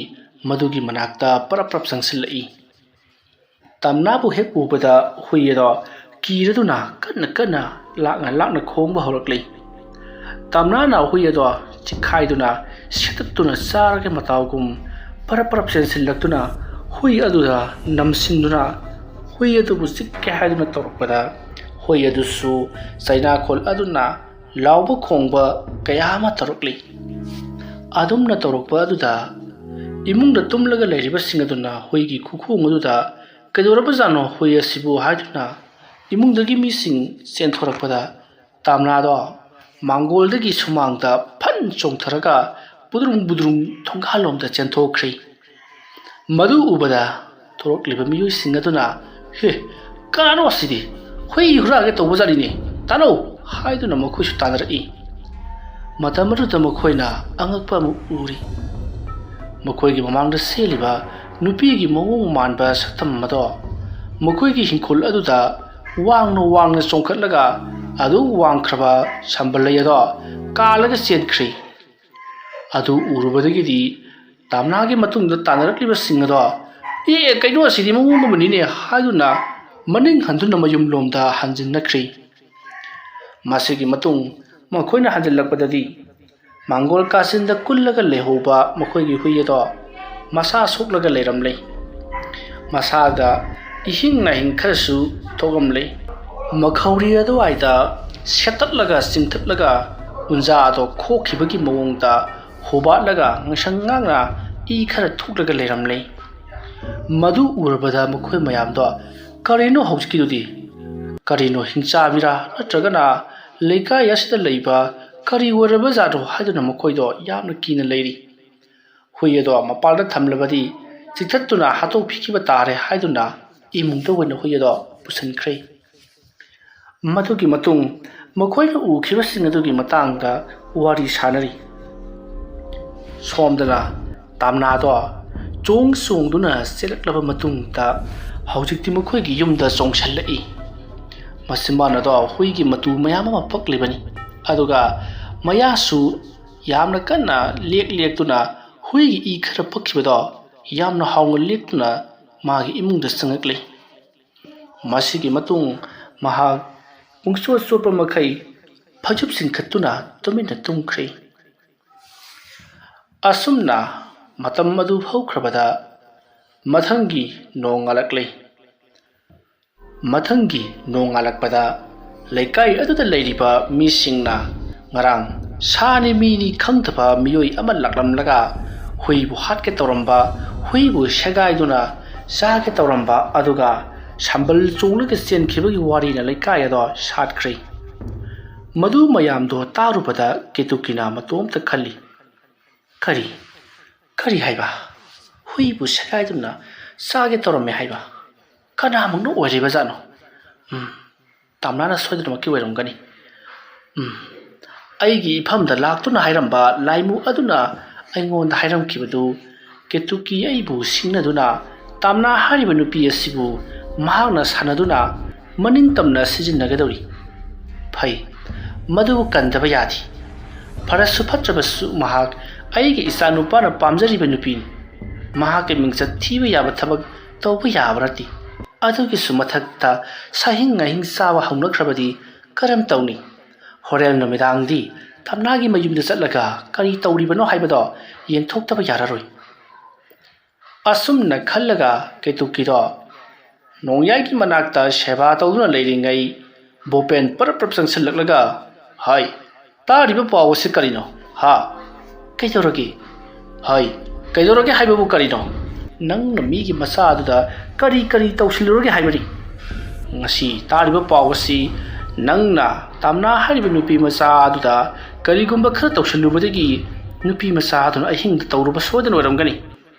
ꯃꯗꯨꯒꯤ ꯃꯅꯥꯛꯇ ꯄꯔꯞ ꯄꯔꯞ ꯆꯪꯁꯤꯜꯂꯛꯏ꯫ ꯇꯝꯅꯥꯕꯨ ꯍꯦꯛ ꯎꯕꯗ ꯍꯨꯏ ꯑꯗꯣ ꯀꯤꯔꯗꯨꯅ ꯀꯟꯅ ꯀꯟꯅ ꯂꯥꯛꯅ ꯂꯥꯛꯅ ꯈꯣꯡꯕ ꯍꯧꯔꯛꯂꯤ꯫ ꯇꯝꯅꯥꯅ ꯍꯨꯏ ꯑꯗꯣ ꯆꯤꯛꯈꯥꯏꯗꯨꯅ ꯁꯦꯠꯇꯠꯇꯨꯅ ꯆꯥꯔꯒꯦ ꯃꯇꯥꯎꯒꯨꯝ ꯄꯔꯞ ꯄꯔꯞ ꯆꯦꯟꯁꯤꯜꯂꯛꯇꯨꯅ ꯍꯨꯏ ꯑꯗꯨꯗ ꯅꯝꯁꯤꯟꯗꯨꯅ ꯍꯨꯏ ꯑꯗꯨꯕꯨ ꯆꯤꯛꯀꯦ ꯍꯥꯏꯗꯨꯅ ꯇꯧꯔꯛꯄꯗ ꯍꯨꯏ ꯑꯗꯨꯁꯨ ꯆꯩꯅꯥꯈꯣꯜ ꯑꯗꯨꯅ ꯂꯥꯎꯕ ꯈꯣꯡꯕ ꯀꯌꯥ ꯑꯃ ꯇꯧꯔꯛꯂꯤ꯫ ꯑꯗꯨꯝꯅ ꯇꯧꯔꯛꯄ ꯑꯗꯨꯗ ꯏꯃꯨꯡꯗ ꯇꯨꯝꯂꯒ ꯂꯩꯔꯤꯕꯁꯤꯡ ꯑꯗꯨꯅ ꯍꯨꯏꯒꯤ ꯈꯨꯈꯣꯡ ꯑꯗꯨꯗ "ꯀꯩꯗꯧꯔꯕꯖꯥꯠꯅꯣ ꯍꯨꯏ ꯑꯁꯤꯕꯨ?" ꯍꯥꯏꯗꯨꯅ ꯏꯃꯨꯡꯗꯒꯤ ꯃꯤꯁꯤꯡ ꯆꯦꯟꯊꯣꯔꯛꯄꯗ ꯇꯥꯝꯅꯥꯗꯣ ꯃꯥꯡꯒꯣꯜꯗꯒꯤ ꯁꯨꯃꯥꯡꯗ ꯐꯟ ꯆꯣꯡꯊꯔꯒ ꯕꯨꯗ꯭ꯔꯨꯝ ꯕꯨꯗ꯭ꯔꯨꯝ ꯊꯣꯡꯒꯥꯜꯂꯣꯝꯗ ꯆꯦꯟꯊꯣꯛꯈ꯭ꯔꯤ꯫ ꯃꯗꯨ ꯎꯕꯗ ꯊꯣꯔꯛꯂꯤꯕ ꯃꯤꯑꯣꯏꯁꯤꯡ ꯑꯗꯨꯅ, "ꯍꯦ, ꯀꯅꯥꯅꯣ ꯑꯁꯤꯗꯤ? ꯍꯨꯏ ꯍꯨꯔꯥꯟꯒꯦ ꯇꯧꯕꯖꯥꯠꯅꯤꯅꯦ, ꯇꯥꯅꯧ!" ꯍꯥꯏꯗꯨꯅ ꯃꯈꯣꯏꯁꯨ ꯇꯥꯟꯅꯔꯛꯏ꯫ ꯃꯇꯝ ꯑꯗꯨꯗ ꯃꯈꯣꯏꯅ ꯑꯉꯛꯄ ꯑꯃ ꯎꯔꯤ꯫ ꯃꯈꯣꯏꯒꯤ ꯃꯃꯥꯡꯗ ꯆꯦꯜꯂꯤꯕ ꯅꯨꯄꯤꯒꯤ ꯃꯑꯣꯡ ꯃꯥꯟꯕ ꯁꯛꯇꯝ ꯑꯗꯣ ꯃꯈꯣꯏꯒꯤ ꯍꯤꯡꯈꯣꯜ ꯑꯗꯨꯗ ꯋꯥꯡꯅ ꯋꯥꯡꯅ ꯆꯣꯡꯈꯠꯂꯒ ꯑꯗꯨ ꯋꯥꯡꯈ꯭ꯔꯕ ꯁꯝꯕꯜ ꯂꯩ ꯑꯗꯣ ꯀꯥꯜꯂꯒ ꯆꯦꯟꯈ꯭ꯔꯤ꯫ ꯑꯗꯨ ꯎꯔꯨꯕꯗꯒꯤꯗꯤ ꯇꯥꯝꯅꯥꯒꯤ ꯃꯇꯨꯡꯗ ꯇꯥꯟꯅꯔꯛꯂꯤꯕꯁꯤꯡ ꯑꯗꯣ, "ꯑꯦ, ꯀꯩꯅꯣ, ꯑꯁꯤꯗꯤ ꯃꯑꯣꯡ ꯑꯃꯅꯤꯅꯦ" ꯍꯥꯏꯗꯨꯅ ꯃꯅꯤꯡ ꯍꯟꯗꯨꯅ ꯃꯌꯨꯝꯂꯣꯝꯗ ꯍꯟꯖꯤꯟꯅꯈ꯭ꯔꯤ꯫ ꯃꯁꯤꯒꯤ ꯃꯇꯨꯡ ꯃꯈꯣꯏꯅ ꯍꯟꯖꯤꯜꯂꯛꯄꯗꯗꯤ ꯃꯥꯡꯒꯣꯜ ꯀꯥꯆꯤꯟꯗ ꯀꯨꯜꯂꯒ ꯂꯩꯍꯧꯕ ꯃꯈꯣꯏꯒꯤ ꯍꯨꯏ ꯑꯗꯣ ꯃꯁꯥ ꯁꯣꯛꯂꯒ ꯂꯩꯔꯝꯂꯦ꯫ ꯃꯁꯥꯗ ꯏꯍꯤꯡ ꯅꯥꯍꯤꯡ ꯈꯔꯁꯨ ꯊꯣꯛꯂꯝꯂꯦ꯫ ꯃꯈꯧꯔꯤ ꯑꯗꯨꯋꯥꯏꯗ ꯁꯦꯠꯇꯠꯂꯒ ꯆꯤꯡꯊꯠꯂꯒ ꯎꯟꯖꯥ ꯑꯗꯣ ꯈꯣꯛꯈꯤꯕꯒꯤ ꯃꯑꯣꯡꯗ ꯍꯨꯕꯥꯠꯂꯒ ꯉꯥꯡꯁꯪ ꯉꯥꯡꯅ ꯏ ꯈꯔ ꯊꯣꯛꯂꯒ ꯂꯩꯔꯝꯂꯦ꯫ ꯃꯗꯨ ꯎꯔꯕꯗ ꯃꯈꯣꯏ ꯃꯌꯥꯝꯗꯣ, "ꯀꯔꯤꯅꯣ ꯍꯧꯖꯤꯛꯀꯤꯗꯨꯗꯤ? ꯀꯔꯤꯅꯣ, ꯍꯤꯡꯆꯥꯕꯤꯔꯥ ꯅꯠꯇ꯭ꯔꯒꯅ ꯂꯩꯀꯥꯏ ꯑꯁꯤꯗ ꯂꯩꯕ ꯀꯔꯤ ꯑꯣꯏꯔꯕꯖꯥꯠꯅꯣ?" ꯍꯥꯏꯗꯨꯅ ꯃꯈꯣꯏꯗꯣ ꯌꯥꯝꯅ ꯀꯤꯅ ꯂꯩꯔꯤ꯫ ꯍꯨꯏ ꯑꯗꯣ ꯃꯄꯥꯟꯗ ꯊꯝꯂꯕꯗꯤ ꯆꯤꯛꯊꯠꯇꯨꯅ ꯍꯥꯠꯇꯣꯛꯄꯤꯈꯤꯕ ꯇꯥꯔꯦ ꯍꯥꯏꯗꯨꯅ ꯏꯃꯨꯡꯗ ꯑꯣꯏꯅ ꯍꯨꯏ ꯑꯗꯣ ꯄꯨꯁꯤꯟꯈ꯭ꯔꯦ꯫ ꯃꯗꯨꯒꯤ ꯃꯇꯨꯡ ꯃꯈꯣꯏꯅ ꯎꯈꯤꯕꯁꯤꯡ ꯑꯗꯨꯒꯤ ꯃꯇꯥꯡꯗ ꯋꯥꯔꯤ ꯁꯥꯅꯔꯤ꯫ ꯁꯣꯝꯗꯅ ꯇꯥꯝꯅꯥꯗꯣ ꯆꯣꯡ ꯆꯣꯡꯗꯨꯅ ꯆꯦꯜꯂꯛꯂꯕ ꯃꯇꯨꯡꯗ ꯍꯧꯖꯤꯛꯇꯤ ꯃꯈꯣꯏꯒꯤ ꯌꯨꯝꯗ ꯆꯣꯡꯁꯤꯜꯂꯛꯏ꯫ ꯃꯆꯤꯟꯕꯥꯟ ꯑꯗꯣ ꯍꯨꯏꯒꯤ ꯃꯇꯨ ꯃꯌꯥꯝ ꯑꯃ ꯄꯛꯂꯤꯕꯅꯤ, ꯑꯗꯨꯒ ꯃꯌꯥꯁꯨ ꯌꯥꯝꯅ ꯀꯟꯅ ꯂꯦꯛ ꯂꯦꯛꯇꯨꯅ ꯍꯨꯏꯒꯤ ꯏ ꯈꯔ ꯄꯛꯈꯤꯕꯗꯣ ꯌꯥꯝꯅ ꯍꯥꯎꯅ ꯂꯤꯛꯇꯨꯅ ꯃꯥꯒꯤ ꯏꯃꯨꯡꯗ ꯆꯪꯉꯛꯂꯤ꯫ ꯃꯁꯤꯒꯤ ꯃꯇꯨꯡ ꯃꯍꯥꯛ ꯄꯨꯡꯆꯣꯠ ꯆꯣꯠꯄ ꯃꯈꯩ ꯐꯩꯖꯨꯞ ꯆꯤꯡꯈꯠꯇꯨꯅ ꯇꯨꯃꯤꯟꯅ ꯇꯨꯝꯈ꯭ꯔꯦ꯫ ꯑꯁꯨꯝꯅ ꯃꯇꯝ ꯑꯗꯨ ꯍꯧꯈ꯭ꯔꯕꯗ ꯃꯊꯪꯒꯤ ꯅꯣꯡ ꯉꯥꯜꯂꯛꯂꯦ꯫ ꯃꯊꯪꯒꯤ ꯅꯣꯡ ꯉꯥꯜꯂꯛꯄꯗ ꯂꯩꯀꯥꯏ ꯑꯗꯨꯗ ꯂꯩꯔꯤꯕ ꯃꯤꯁꯤꯡꯅ ꯉꯔꯥꯡ ꯁꯥꯅꯤ ꯃꯤꯅꯤ ꯈꯪꯗꯕ ꯃꯤꯑꯣꯏ ꯑꯃ ꯂꯥꯛꯂꯝꯂꯒ ꯍꯨꯏꯕꯨ ꯍꯥꯠꯀꯦ ꯇꯧꯔꯝꯕ, ꯍꯨꯏꯕꯨ ꯁꯦꯒꯥꯏꯗꯨꯅ ꯆꯥꯒꯦ ꯇꯧꯔꯝꯕ, ꯑꯗꯨꯒ ꯁꯝꯕꯜ ꯆꯣꯡꯂꯒ ꯆꯦꯟꯈꯤꯕꯒꯤ ꯋꯥꯔꯤꯅ ꯂꯩꯀꯥꯏ ꯑꯗꯣ ꯁꯥꯠꯈ꯭ꯔꯦ꯫ ꯃꯗꯨ ꯃꯌꯥꯝꯗꯣ ꯇꯥꯔꯨꯕꯗ ꯀꯦꯇꯨꯀꯤꯅ ꯃꯇꯣꯝꯇ ꯈꯜꯂꯤ, "ꯀꯔꯤ? ꯀꯔꯤ ꯍꯥꯏꯕ? ꯍꯨꯏꯕꯨ ꯁꯦꯒꯥꯏꯗꯨꯅ ꯆꯥꯒꯦ ꯇꯧꯔꯝꯃꯦ ꯍꯥꯏꯕ? ꯀꯅꯥꯃꯛꯅ ꯑꯣꯏꯔꯤꯕꯖꯥꯠꯅꯣ? ꯎꯝ, ꯇꯥꯝꯅꯥꯅ ꯁꯣꯏꯗꯅꯃꯛꯀꯤ ꯑꯣꯏꯔꯝꯒꯅꯤ꯫ ꯎꯝ, ꯑꯩꯒꯤ ꯏꯐꯝꯗ ꯂꯥꯛꯇꯨꯅ ꯍꯥꯏꯔꯝꯕ ꯂꯥꯏꯃꯨ ꯑꯗꯨꯅ ꯑꯩꯉꯣꯟꯗ ꯍꯥꯏꯔꯝꯈꯤꯕꯗꯨ ꯀꯦꯇꯨꯀꯤ ꯑꯩꯕꯨ ꯁꯤꯡꯅꯗꯨꯅ ꯇꯥꯝꯅꯥ ꯍꯥꯏꯔꯤꯕ ꯅꯨꯄꯤ ꯑꯁꯤꯕꯨ ꯃꯍꯥꯛꯅ ꯁꯥꯟꯅꯗꯨꯅ ꯃꯅꯤꯡ ꯇꯝꯅ ꯁꯤꯖꯤꯟꯅꯒꯗꯧꯔꯤ꯫ ꯐꯩ, ꯃꯗꯨꯕꯨ ꯀꯟꯗꯕ ꯌꯥꯗꯦ꯫ ꯐꯔꯁꯨ ꯐꯠꯇ꯭ꯔꯕꯁꯨ ꯃꯍꯥꯛ ꯑꯩꯒꯤ ꯏꯆꯥꯅꯨꯄꯥꯅ ꯄꯥꯝꯖꯔꯤꯕ ꯅꯨꯄꯤꯅꯤ꯫ ꯃꯍꯥꯛꯀꯤ ꯃꯤꯡꯆꯠ ꯊꯤꯕ ꯌꯥꯕ ꯊꯕꯛ ꯇꯧꯕ ꯌꯥꯕ ꯅꯠꯇꯦ꯫ ꯑꯗꯨꯒꯤꯁꯨ ꯃꯊꯛꯇ ꯁꯥꯍꯤꯡ ꯉꯥꯍꯤꯡ ꯆꯥꯕ ꯍꯧꯅꯈ꯭ꯔꯕꯗꯤ ꯀꯔꯝ ꯇꯧꯅꯤ? ꯍꯣꯔꯦꯟ ꯅꯨꯃꯤꯗꯥꯡꯗꯤ ꯇꯝꯅꯥꯒꯤ ꯃꯌꯨꯝꯗ ꯆꯠꯂꯒ ꯀꯔꯤ ꯇꯧꯔꯤꯕꯅꯣ ꯍꯥꯏꯕꯗꯣ ꯌꯦꯡꯊꯣꯛꯇꯕ ꯌꯥꯔꯔꯣꯏ꯫" ꯑꯁꯨꯝꯅ ꯈꯜꯂꯒ ꯀꯦꯇꯨꯀꯤꯗꯣ ꯅꯣꯡꯌꯥꯏꯒꯤ ꯃꯅꯥꯛꯇ ꯁꯦꯕꯥ ꯇꯧꯗꯨꯅ ꯂꯩꯔꯤꯉꯩ ꯕꯣꯄꯦꯟ ꯄꯔꯞ ꯄꯔꯞ ꯆꯪꯁꯤꯜꯂꯛꯂꯒ, "ꯍꯥꯏ, ꯇꯥꯔꯤꯕ ꯄꯥꯎ ꯑꯁꯤ ꯀꯔꯤꯅꯣ? ꯍꯥ? ꯀꯩꯗꯧꯔꯒꯦ? ꯍꯥꯏ, ꯀꯩꯗꯧꯔꯒꯦ ꯍꯥꯏꯕꯕꯨ ꯀꯔꯤꯅꯣ? ꯅꯪꯅ ꯃꯤꯒꯤ ꯃꯆꯥ ꯑꯗꯨꯗ ꯀꯔꯤ ꯀꯔꯤ ꯇꯧꯁꯤꯜꯂꯨꯔꯒꯦ ꯍꯥꯏꯕꯅꯤ? ꯉꯁꯤ ꯇꯥꯔꯤꯕ ꯄꯥꯎ ꯑꯁꯤ ꯅꯪꯅ ꯇꯥꯝꯅꯥ ꯍꯥꯏꯔꯤꯕ ꯅꯨꯄꯤ ꯃꯆꯥ ꯑꯗꯨꯗ ꯀꯔꯤꯒꯨꯝꯕ ꯈꯔ ꯇꯧꯁꯤꯜꯂꯨꯕꯗꯒꯤ ꯅꯨꯄꯤ ꯃꯆꯥ ꯑꯗꯨꯅ ꯑꯍꯤꯡꯗ ꯇꯧꯔꯨꯕ ꯁꯣꯏꯗꯅ ꯑꯣꯏꯔꯝꯒꯅꯤ꯫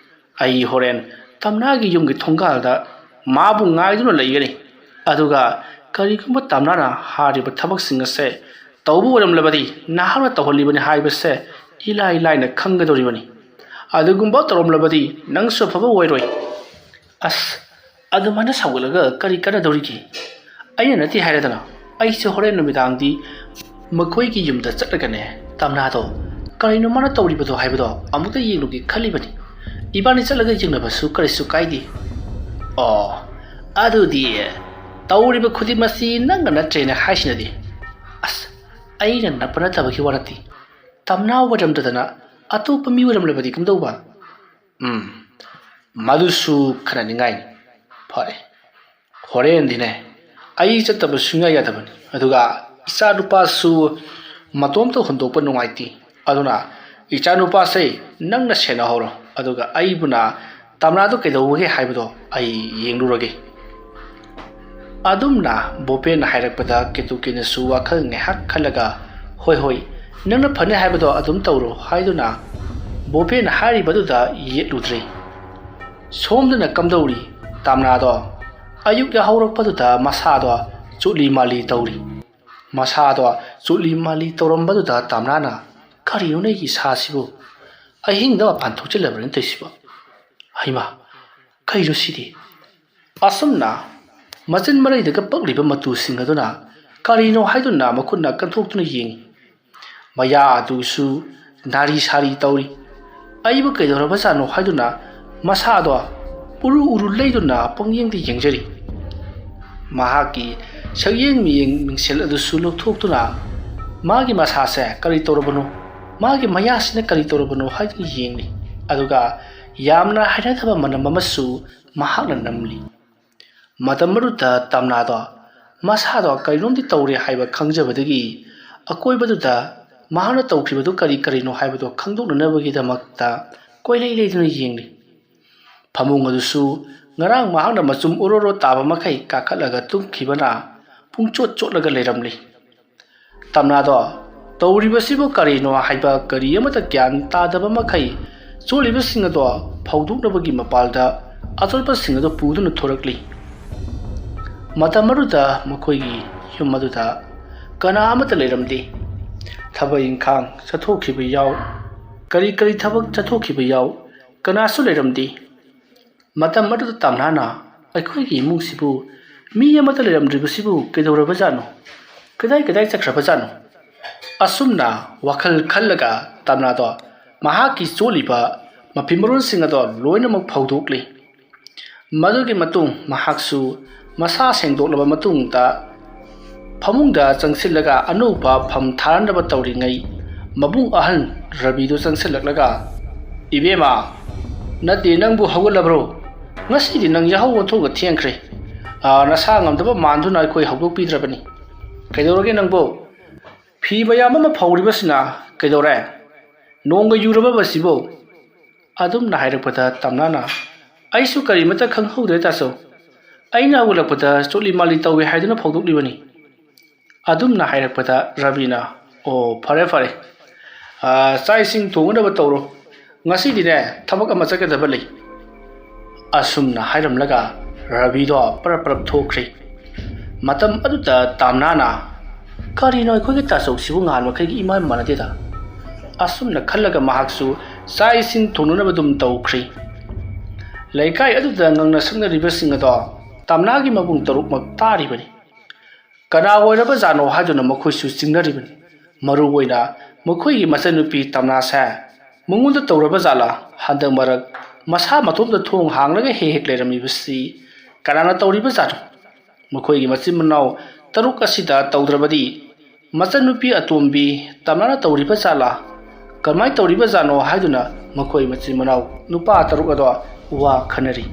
ꯑꯩ ꯍꯣꯔꯦꯟ ꯇꯝꯅꯥꯒꯤ ꯌꯨꯝꯒꯤ ꯊꯣꯡꯒꯥꯜꯗ ꯃꯥꯕꯨ ꯉꯥꯏꯗꯨꯅ ꯂꯩꯒꯅꯤ꯫ ꯑꯗꯨꯒ ꯀꯔꯤꯒꯨꯝꯕ ꯇꯝꯅꯥꯅ ꯍꯥꯏꯔꯤꯕ ꯊꯕꯛꯁꯤꯡ ꯑꯁꯦ ꯇꯧꯕ ꯑꯣꯏꯔꯝꯂꯕꯗꯤ ꯅꯍꯥꯛꯅ ꯇꯧꯍꯜꯂꯤꯕꯅꯤ ꯍꯥꯏꯕꯁꯦ ꯏꯂꯥꯏ ꯂꯥꯏꯅ ꯈꯪꯒꯗꯧꯔꯤꯕꯅꯤ꯫ ꯑꯗꯨꯒꯨꯝꯕ ꯇꯧꯔꯝꯂꯕꯗꯤ ꯅꯪꯁꯨ ꯑꯐꯕ ꯑꯣꯏꯔꯣꯏ꯫" ꯑꯁ, ꯑꯗꯨꯃꯥꯏꯅ ꯁꯥꯎꯒꯠꯂꯒ ꯀꯔꯤ ꯀꯥꯟꯅꯗꯧꯔꯤꯒꯦ? ꯑꯩꯅ ꯅꯠꯇꯦ ꯍꯥꯏꯔꯗꯅ꯫ ꯑꯩꯁꯨ ꯍꯣꯔꯦꯟ ꯅꯨꯃꯤꯗꯥꯡꯗꯤ ꯃꯈꯣꯏꯒꯤ ꯌꯨꯝꯗ ꯆꯠꯂꯒꯅꯦ, ꯇꯝꯅꯥꯗꯣ ꯀꯔꯤꯅꯣ ꯃꯥꯅ ꯇꯧꯔꯤꯕꯗꯣ ꯍꯥꯏꯕꯗꯣ ꯑꯃꯨꯛꯇ ꯌꯦꯡꯂꯨꯒꯦ ꯈꯜꯂꯤꯕꯅꯤ꯫ ꯏꯕꯥꯅꯤ ꯆꯠꯂꯒ ꯌꯦꯡꯅꯕꯁꯨ ꯀꯔꯤꯁꯨ ꯀꯥꯏꯗꯦ꯫ ꯑꯣ, ꯑꯗꯨꯗꯤ ꯇꯧꯔꯤꯕ ꯈꯨꯗꯤꯡꯃꯛꯁꯤ ꯅꯪꯅ ꯅꯠꯇ꯭ꯔꯦꯅ ꯍꯥꯏꯁꯤꯅꯗꯤ꯫ ꯑꯁ, ꯑꯩꯅ ꯅꯠꯄ ꯅꯠꯇꯕꯒꯤ ꯋꯥ ꯅꯠꯇꯦ꯫ ꯇꯝꯅꯥ ꯑꯣꯏꯔꯝꯗꯗꯅ ꯑꯇꯣꯞꯄ ꯃꯤ ꯑꯣꯏꯔꯝꯂꯕꯗꯤ ꯀꯝꯗꯧꯕ? ꯎꯝ, ꯃꯗꯨꯁꯨ ꯈꯟꯅꯅꯤꯡꯉꯥꯏꯅꯤ꯫ ꯐꯔꯦ, ꯍꯣꯔꯦꯟꯗꯤꯅꯦ ꯑꯩ ꯆꯠꯇꯕ ꯁꯨꯡꯌꯥ ꯌꯥꯗꯕꯅꯤ꯫ ꯑꯗꯨꯒ ꯏꯆꯥ ꯅꯨꯄꯥꯁꯨ ꯃꯇꯣꯝꯇ ꯍꯨꯟꯗꯣꯛꯄ ꯅꯨꯡꯉꯥꯏꯇꯦ꯫ ꯑꯗꯨꯅ ꯏꯆꯥ ꯅꯨꯄꯥꯁꯦ ꯅꯪꯅ ꯁꯦꯟꯅꯍꯧꯔꯣ, ꯑꯗꯨꯒ ꯑꯩꯕꯨꯅ ꯇꯝꯅꯥꯗꯣ ꯀꯩꯗꯧꯕꯒꯦ ꯍꯥꯏꯕꯗꯣ ꯑꯩ ꯌꯦꯡꯂꯨꯔꯒꯦ꯫ ꯑꯗꯨꯝꯅ ꯕꯣꯄꯦꯟꯅ ꯍꯥꯏꯔꯛꯄꯗ ꯀꯦꯇꯨꯀꯤꯅꯁꯨ ꯋꯥꯈꯜ ꯉꯥꯏꯍꯥꯛ ꯈꯜꯂꯒ, "ꯍꯣꯏ, ꯍꯣꯏ, ꯅꯪꯅ ꯐꯅꯤ ꯍꯥꯏꯕꯗꯣ ꯑꯗꯨꯝ ꯇꯧꯔꯣ" ꯍꯥꯏꯗꯨꯅ ꯕꯣꯄꯦꯟꯅ ꯍꯥꯏꯔꯤꯕꯗꯨꯗ ꯌꯦꯠꯂꯨꯗ꯭ꯔꯦ꯫ ꯁꯣꯝꯗꯅ ꯀꯝꯗꯧꯔꯤ? ꯇꯝꯅꯥꯗꯣ ꯑꯌꯨꯛ ꯌꯥꯍꯧꯔꯛꯄꯗꯨꯗ ꯃꯁꯥꯗꯣ ꯆꯨꯠꯂꯤ ꯃꯥꯜꯂꯤ ꯇꯧꯔꯤ꯫ ꯃꯁꯥꯗꯣ ꯆꯨꯠꯂꯤ ꯃꯥꯜꯂꯤ ꯇꯧꯔꯝꯕꯗꯨꯗ ꯇꯝꯅꯥꯅ, "ꯀꯔꯤꯅꯣ ꯅꯪꯒꯤ ꯏꯁꯥꯁꯤꯕꯨ? ꯑꯍꯤꯡꯗ ꯃꯄꯥꯟ ꯊꯣꯛꯆꯤꯜꯂꯕ꯭ꯔꯅ ꯇꯧꯔꯤꯁꯤꯕꯣ? ꯍꯩꯃꯥ, ꯀꯩꯅꯣ ꯁꯤꯗꯤ?" ꯑꯁꯨꯝꯅ ꯃꯆꯤꯟ ꯃꯔꯩꯗꯒ ꯄꯛꯂꯤꯕ ꯃꯇꯨꯁꯤꯡ ꯑꯗꯨꯅ ꯀꯔꯤꯅꯣ ꯍꯥꯏꯗꯨꯅ ꯃꯈꯨꯠꯅ ꯀꯟꯊꯣꯛꯇꯨꯅ ꯌꯦꯡꯉꯤ꯫ ꯃꯌꯥ ꯑꯗꯨꯁꯨ ꯅꯥꯔꯤ ꯁꯥꯔꯤ ꯇꯧꯔꯤ꯫ ꯑꯩꯕꯨ ꯀꯩꯗꯧꯔꯕꯖꯥꯠꯅꯣ ꯍꯥꯏꯗꯨꯅ ꯃꯁꯥꯗꯣ ꯎꯔꯨ ꯎꯔꯨ ꯂꯩꯗꯨꯅ ꯄꯪꯌꯦꯡꯗ ꯌꯦꯡꯖꯔꯤ꯫ ꯃꯍꯥꯛꯀꯤ ꯁꯛꯌꯦꯡ ꯃꯤꯌꯦꯡ ꯃꯤꯡꯁꯦꯜ ꯑꯗꯨꯁꯨ ꯂꯧꯊꯣꯛꯇꯨꯅ ꯃꯥꯒꯤ ꯃꯁꯥꯁꯦ ꯀꯔꯤ ꯇꯧꯔꯕꯅꯣ, ꯃꯥꯒꯤ ꯃꯌꯥꯁꯤꯅ ꯀꯔꯤ ꯇꯧꯔꯕꯅꯣ ꯍꯥꯏꯗꯨꯅ ꯌꯦꯡꯂꯤ꯫ ꯑꯗꯨꯒ ꯌꯥꯝꯅ ꯍꯩꯅꯗꯕ ꯃꯅꯝ ꯑꯃꯁꯨ ꯃꯍꯥꯛꯅ ꯅꯝꯂꯤ꯫ ꯃꯇꯝ ꯑꯗꯨꯗ ꯇꯝꯅꯥꯗꯣ ꯃꯁꯥꯗꯣ ꯀꯔꯤꯅꯣꯝꯗꯤ ꯇꯧꯔꯦ ꯍꯥꯏꯕ ꯈꯪꯖꯕꯗꯒꯤ ꯑꯀꯣꯏꯕꯗꯨꯗ ꯃꯍꯥꯛꯅ ꯇꯧꯈꯤꯕꯗꯨ ꯀꯔꯤ ꯀꯔꯤꯅꯣ ꯍꯥꯏꯕꯗꯨ ꯈꯪꯗꯣꯛꯅꯅꯕꯒꯤꯗꯃꯛꯇ ꯀꯣꯏꯂꯩ ꯂꯩꯗꯨꯅ ꯌꯦꯡꯂꯤ꯫ ꯐꯃꯨꯡ ꯑꯗꯨꯁꯨ ꯉꯔꯥꯡ ꯃꯍꯥꯛꯅ ꯃꯆꯨꯝ ꯑꯣꯔꯣꯔꯣ ꯇꯥꯕ ꯃꯈꯩ ꯀꯥꯈꯠꯂꯒ ꯇꯨꯝꯈꯤꯕꯅ ꯄꯨꯡꯆꯣꯠ ꯆꯣꯠꯂꯒ ꯂꯩꯔꯝꯂꯤ꯫ ꯇꯝꯅꯥꯗꯣ ꯇꯧꯔꯤꯕꯁꯤꯕꯨ ꯀꯔꯤꯅꯣ ꯍꯥꯏꯕ ꯀꯔꯤ ꯑꯃꯠꯇ ꯒ꯭ꯌꯥꯟ ꯇꯥꯗꯕ ꯃꯈꯩ ꯆꯣꯠꯂꯤꯕꯁꯤꯡ ꯑꯗꯣ ꯐꯧꯗꯣꯛꯅꯕꯒꯤ ꯃꯄꯥꯜꯗ ꯑꯆꯣꯠꯄꯁꯤꯡ ꯑꯗꯨ ꯄꯨꯗꯨꯅ ꯊꯣꯔꯛꯂꯤ꯫ ꯃꯇꯝ ꯑꯗꯨꯗ ꯃꯈꯣꯏꯒꯤ ꯌꯨꯝ ꯑꯗꯨꯗ ꯀꯅꯥ ꯑꯃꯠꯇ ꯂꯩꯔꯝꯗꯦ꯫ ꯊꯕꯛ ꯏꯪꯈꯥꯡ ꯆꯠꯊꯣꯛꯈꯤꯕ ꯌꯥꯎ, ꯀꯔꯤ ꯀꯔꯤ ꯊꯕꯛ ꯆꯠꯊꯣꯛꯈꯤꯕ ꯌꯥꯎ, ꯀꯅꯥꯁꯨ ꯂꯩꯔꯝꯗꯦ꯫ ꯃꯇꯝ ꯑꯗꯨꯗ ꯇꯝꯅꯥꯅ, "ꯑꯩꯈꯣꯏꯒꯤ ꯏꯃꯨꯡꯁꯤꯕꯨ ꯃꯤ ꯑꯃꯠꯇ ꯂꯩꯔꯝꯗ꯭ꯔꯤꯕꯁꯤꯕꯨ ꯀꯩꯗꯧꯔꯕꯖꯥꯠꯅꯣ? ꯀꯗꯥꯏ ꯀꯗꯥꯏ ꯆꯠꯈ꯭ꯔꯕꯖꯥꯠꯅꯣ?" ꯑꯁꯨꯝꯅ ꯋꯥꯈꯜ ꯈꯜꯂꯒ ꯇꯝꯅꯥꯗꯣ ꯃꯍꯥꯛꯀꯤ ꯆꯣꯠꯂꯤꯕ ꯃꯐꯤ ꯃꯔꯣꯟꯁꯤꯡ ꯑꯗꯣ ꯂꯣꯏꯅꯃꯛ ꯐꯧꯗꯣꯛꯂꯤ꯫ ꯃꯗꯨꯒꯤ ꯃꯇꯨꯡ ꯃꯍꯥꯛꯁꯨ ꯃꯁꯥ ꯁꯦꯡꯗꯣꯛꯂꯕ ꯃꯇꯨꯡꯗ ꯐꯃꯨꯡꯗ ꯆꯪꯁꯤꯜꯂꯒ ꯑꯅꯧꯕ ꯐꯝ ꯊꯥꯔꯅꯕ ꯇꯧꯔꯤꯉꯩ, ꯃꯕꯨꯡ ꯑꯍꯜ ꯔꯕꯤꯗꯨ ꯆꯪꯁꯤꯜꯂꯛꯂꯒ, "ꯏꯕꯦꯝꯃ, ꯅꯠꯇꯦ, ꯅꯪꯕꯨ ꯍꯧꯒꯠꯂꯕ꯭ꯔꯣ? ꯉꯁꯤꯗꯤ ꯅꯪ ꯌꯥꯍꯧ ꯑꯣꯟꯊꯣꯛꯑꯒ ꯊꯦꯡꯈ꯭ꯔꯦ꯫ ꯑꯥ, ꯅꯁꯥ ꯉꯝꯗꯕ ꯃꯥꯟꯗꯨꯅ ꯑꯩꯈꯣꯏ ꯍꯧꯗꯣꯛꯄꯤꯗ꯭ꯔꯕꯅꯤ꯫ ꯀꯩꯗꯧꯔꯒꯦ ꯅꯪꯕꯨ? ꯐꯤ ꯃꯌꯥꯝ ꯑꯃ ꯐꯧꯔꯤꯕꯁꯤꯅ ꯀꯩꯗꯧꯔꯦ? ꯅꯣꯡꯒ ꯌꯨꯔꯕ ꯃꯁꯤꯕꯨ?" ꯑꯗꯨꯝꯅ ꯍꯥꯏꯔꯛꯄꯗ ꯇꯝꯅꯥꯅ, "ꯑꯩꯁꯨ ꯀꯔꯤꯃꯠꯇ ꯈꯪꯍꯧꯗ꯭ꯔꯦ ꯇꯥꯆꯧ꯫ ꯑꯩꯅ ꯍꯧꯒꯠꯂꯛꯄꯗ ꯆꯣꯠꯂꯤ ꯃꯥꯜꯂꯤ ꯇꯧꯏ ꯍꯥꯏꯗꯨꯅ ꯐꯧꯗꯣꯛꯂꯤꯕꯅꯤ꯫" ꯑꯗꯨꯝꯅ ꯍꯥꯏꯔꯛꯄꯗ ꯔꯕꯤꯅ, "ꯑꯣ, ꯐꯔꯦ ꯐꯔꯦ꯫ ꯑꯥ, ꯆꯥꯛ ꯏꯁꯤꯡ ꯊꯣꯡꯅꯕ ꯇꯧꯔꯣ꯫ ꯉꯁꯤꯗꯤꯅꯦ, ꯊꯕꯛ ꯑꯃ ꯆꯠꯀꯗꯕ ꯂꯩ꯫" ꯑꯁꯨꯝꯅ ꯍꯥꯏꯔꯝꯂꯒ ꯔꯕꯤꯗꯣ ꯄꯔꯞ ꯄꯔꯞ ꯊꯣꯛꯈ꯭ꯔꯦ꯫ ꯃꯇꯝ ꯑꯗꯨꯗ ꯇꯥꯝꯅꯥꯅ, "ꯀꯔꯤꯅꯣ ꯑꯩꯈꯣꯏꯒꯤ ꯇꯥꯆꯧꯁꯤꯕꯨ ꯉꯍꯥꯟ ꯃꯈꯩꯒ ꯏꯃꯥꯟ ꯃꯥꯟꯅꯗꯦꯗ?" ꯑꯁꯨꯝꯅ ꯈꯜꯂꯒ ꯃꯍꯥꯛꯁꯨ ꯆꯥꯛ ꯏꯁꯤꯡ ꯊꯣꯡꯅꯅꯕ ꯑꯗꯨꯝ ꯇꯧꯈ꯭ꯔꯦ꯫ ꯂꯩꯀꯥꯏ ꯑꯗꯨꯗ ꯉꯪꯅ ꯁꯛꯅꯔꯤꯕꯁꯤꯡ ꯑꯗꯣ ꯇꯥꯝꯅꯥꯒꯤ ꯃꯕꯨꯡ ꯇꯔꯨꯛꯃꯛ ꯇꯥꯔꯤꯕꯅꯤ꯫ ꯀꯅꯥ ꯑꯣꯏꯔꯕꯖꯥꯠꯅꯣ ꯍꯥꯏꯗꯨꯅ ꯃꯈꯣꯏꯁꯨ ꯆꯤꯡꯅꯔꯤꯕꯅꯤ꯫ ꯃꯔꯨ ꯑꯣꯏꯅ ꯃꯈꯣꯏꯒꯤ ꯃꯆꯟꯅꯨꯄꯤ ꯇꯝꯅꯥꯁꯦ ꯃꯉꯣꯟꯗ ꯇꯧꯔꯕ ꯖꯥꯠꯂꯥ? ꯍꯟꯗꯛ ꯃꯔꯛ ꯃꯁꯥ ꯃꯇꯣꯝꯇ ꯊꯣꯡ ꯍꯥꯡꯂꯒ ꯍꯦꯛ ꯍꯦꯛ ꯂꯩꯔꯝꯃꯤꯕꯁꯤ ꯀꯅꯥꯅ ꯇꯧꯔꯤꯕ ꯖꯥꯠꯅꯣ? ꯃꯈꯣꯏꯒꯤ ꯃꯆꯤꯟ ꯃꯅꯥꯎ ꯇꯔꯨꯛ ꯑꯁꯤꯗ ꯇꯧꯗ꯭ꯔꯕꯗꯤ ꯃꯆꯟꯅꯨꯄꯤ ꯑꯇꯣꯝꯕꯤ ꯇꯝꯅꯥꯅ ꯇꯧꯔꯤꯕ ꯖꯥꯠꯂꯥ? ꯀꯃꯥꯏꯅ ꯇꯧꯔꯤꯕ ꯖꯥꯠꯅꯣ ꯍꯥꯏꯗꯨꯅ ꯃꯈꯣꯏ ꯃꯆꯤꯟ ꯃꯅꯥꯎ ꯅꯨꯄꯥ ꯇꯔꯨꯛ ꯑꯗꯣ ꯋꯥ ꯈꯟꯅꯔꯤ꯫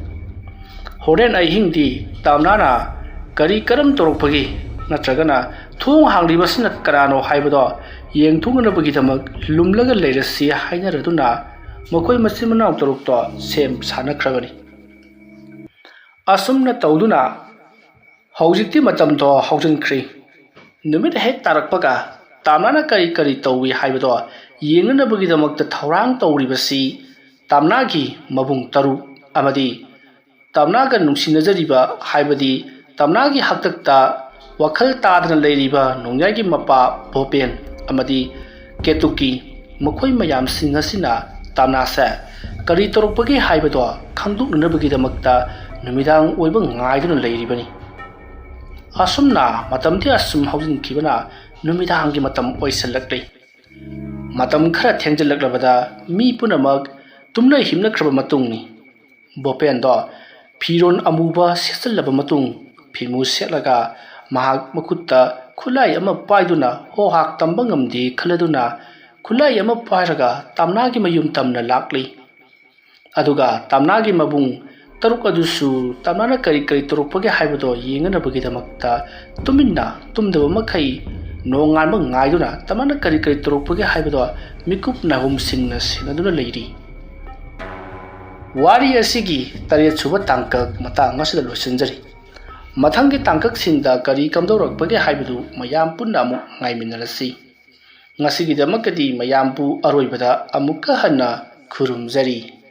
ꯍꯣꯔꯦꯟ ꯑꯍꯤꯡꯗꯤ ꯇꯥꯝꯅꯥꯅ ꯀꯔꯤ ꯀꯔꯝ ꯇꯧꯔꯛꯄꯒꯦ ꯅꯠꯇ꯭ꯔꯒꯅ ꯊꯣꯡ ꯍꯥꯡꯂꯤꯕꯁꯤꯅ ꯀꯅꯥꯅꯣ ꯍꯥꯏꯕꯗꯣ ꯌꯦꯡꯊꯣꯛꯅꯅꯕꯒꯤꯗꯃꯛ ꯂꯨꯝꯂꯒ ꯂꯩꯔꯁꯤ ꯍꯥꯏꯅꯔꯗꯨꯅ ꯃꯈꯣꯏ ꯃꯆꯤꯟ ꯃꯅꯥꯎ ꯇꯔꯨꯛꯇꯣ ꯁꯦꯝ ꯁꯥꯅꯈ꯭ꯔꯕꯅꯤ꯫ ꯑꯁꯨꯝꯅ ꯇꯧꯗꯨꯅ ꯍꯧꯖꯤꯛꯇꯤ ꯃꯇꯝꯗꯣ ꯍꯧꯖꯤꯟꯈ꯭ꯔꯦ꯫ ꯅꯨꯃꯤꯠ ꯍꯦꯛ ꯇꯥꯔꯛꯄꯒ ꯇꯥꯝꯅꯥꯅ ꯀꯔꯤ ꯀꯔꯤ ꯇꯧꯏ ꯍꯥꯏꯕꯗꯣ ꯌꯦꯡꯅꯅꯕꯒꯤꯗꯃꯛꯇ ꯊꯧꯔꯥꯡ ꯇꯧꯔꯤꯕꯁꯤ ꯇꯥꯝꯅꯥꯒꯤ ꯃꯕꯨꯡ ꯇꯔꯨꯛ ꯑꯃꯗꯤ ꯇꯥꯝꯅꯥꯒ ꯅꯨꯡꯁꯤꯅꯖꯔꯤꯕ, ꯍꯥꯏꯕꯗꯤ ꯇꯥꯝꯅꯥꯒꯤ ꯍꯥꯛꯇꯛꯇ ꯋꯥꯈꯜ ꯇꯥꯗꯅ ꯂꯩꯔꯤꯕ ꯅꯣꯡꯌꯥꯏꯒꯤ ꯃꯄꯥ ꯚꯣꯄꯦꯟ ꯑꯃꯗꯤ ꯀꯦꯇꯨꯀꯤ, ꯃꯈꯣꯏ ꯃꯌꯥꯝꯁꯤꯡ ꯑꯁꯤꯅ ꯇꯥꯝꯅꯥꯁꯦ ꯀꯔꯤ ꯇꯧꯔꯛꯄꯒꯦ ꯍꯥꯏꯕꯗꯣ ꯈꯪꯗꯣꯛꯅꯅꯕꯒꯤꯗꯃꯛꯇ ꯅꯨꯃꯤꯗꯥꯡ ꯑꯣꯏꯕ ꯉꯥꯏꯗꯨꯅ ꯂꯩꯔꯤꯕꯅꯤ꯫ ꯑꯁꯨꯝꯅ ꯃꯇꯝꯗꯤ ꯑꯁꯨꯝ ꯍꯧꯖꯤꯟꯈꯤꯕꯅ ꯅꯨꯃꯤꯗꯥꯡꯒꯤ ꯃꯇꯝ ꯑꯣꯏꯁꯤꯜꯂꯛꯂꯤ꯫ ꯃꯇꯝ ꯈꯔ ꯊꯦꯡꯖꯤꯜꯂꯛꯂꯕꯗ ꯃꯤ ꯄꯨꯝꯅꯃꯛ ꯇꯨꯝꯅ ꯍꯤꯞꯅꯈ꯭ꯔꯕ ꯃꯇꯨꯡꯅꯤ꯫ ꯕꯣꯄꯦꯟꯗꯣ ꯐꯤꯔꯣꯜ ꯑꯃꯨꯕ ꯁꯦꯠꯆꯜꯂꯕ ꯃꯇꯨꯡ, ꯐꯤꯃꯨ ꯁꯦꯠꯂꯒ ꯃꯍꯥꯛ ꯃꯈꯨꯠꯇ ꯈꯨꯠꯂꯥꯏ ꯑꯃ ꯄꯥꯏꯗꯨꯅ ꯍꯣꯍꯥꯛ ꯇꯝꯕ ꯉꯝꯗꯦ ꯈꯜꯂꯗꯨꯅ ꯈꯨꯠꯂꯥꯏ ꯑꯃ ꯄꯥꯏꯔꯒ ꯇꯝꯅꯥꯒꯤ ꯃꯌꯨꯝ ꯇꯝꯅ ꯂꯥꯛꯂꯤ꯫ ꯑꯗꯨꯒ ꯇꯝꯅꯥꯒꯤ ꯃꯕꯨꯡ ꯇꯔꯨꯛ ꯑꯗꯨꯁꯨ ꯇꯝꯅꯥꯅ ꯀꯔꯤ ꯀꯔꯤ ꯇꯧꯔꯛꯄꯒꯦ ꯍꯥꯏꯕꯗꯣ ꯌꯦꯡꯅꯅꯕꯒꯤꯗꯃꯛꯇ ꯇꯨꯃꯤꯟꯅ ꯇꯨꯝꯗꯕ ꯃꯈꯩ ꯅꯣꯡꯉꯥꯟꯕ ꯉꯥꯏꯗꯨꯅ ꯇꯝꯅꯥꯅ ꯀꯔꯤ ꯀꯔꯤ ꯇꯧꯔꯛꯄꯒꯦ ꯍꯥꯏꯕꯗꯣ ꯃꯤꯀꯨꯞ ꯅꯥꯍꯨꯝꯁꯤꯡꯅ ꯁꯦꯟꯅꯗꯨꯅ ꯂꯩꯔꯤ꯫ ꯋꯥꯔꯤ ꯑꯁꯤꯒꯤ ꯇꯔꯦꯠ ꯁꯨꯕ ꯇꯥꯡꯀꯛ ꯃꯇꯥꯡ ꯑꯁꯤꯗ ꯂꯣꯏꯁꯤꯟꯖꯔꯤ꯫ ꯃꯊꯪꯒꯤ ꯇꯥꯡꯀꯛꯁꯤꯡꯗ ꯀꯔꯤ ꯀꯝꯗꯧꯔꯛꯄꯒꯦ ꯍꯥꯏꯕꯗꯨ ꯃꯌꯥꯝ ꯄꯨꯟꯅ ꯑꯃꯨꯛ ꯉꯥꯏꯃꯤꯟꯅꯔꯁꯤ꯫ ꯉꯁꯤꯒꯤꯗꯃꯛꯇꯗꯤ ꯃꯌꯥꯝꯕꯨ ꯑꯔꯣꯏꯕꯗ ꯑꯃꯨꯛꯀ ꯍꯟꯅ ꯈꯨꯔꯨꯝꯖꯔꯤ꯫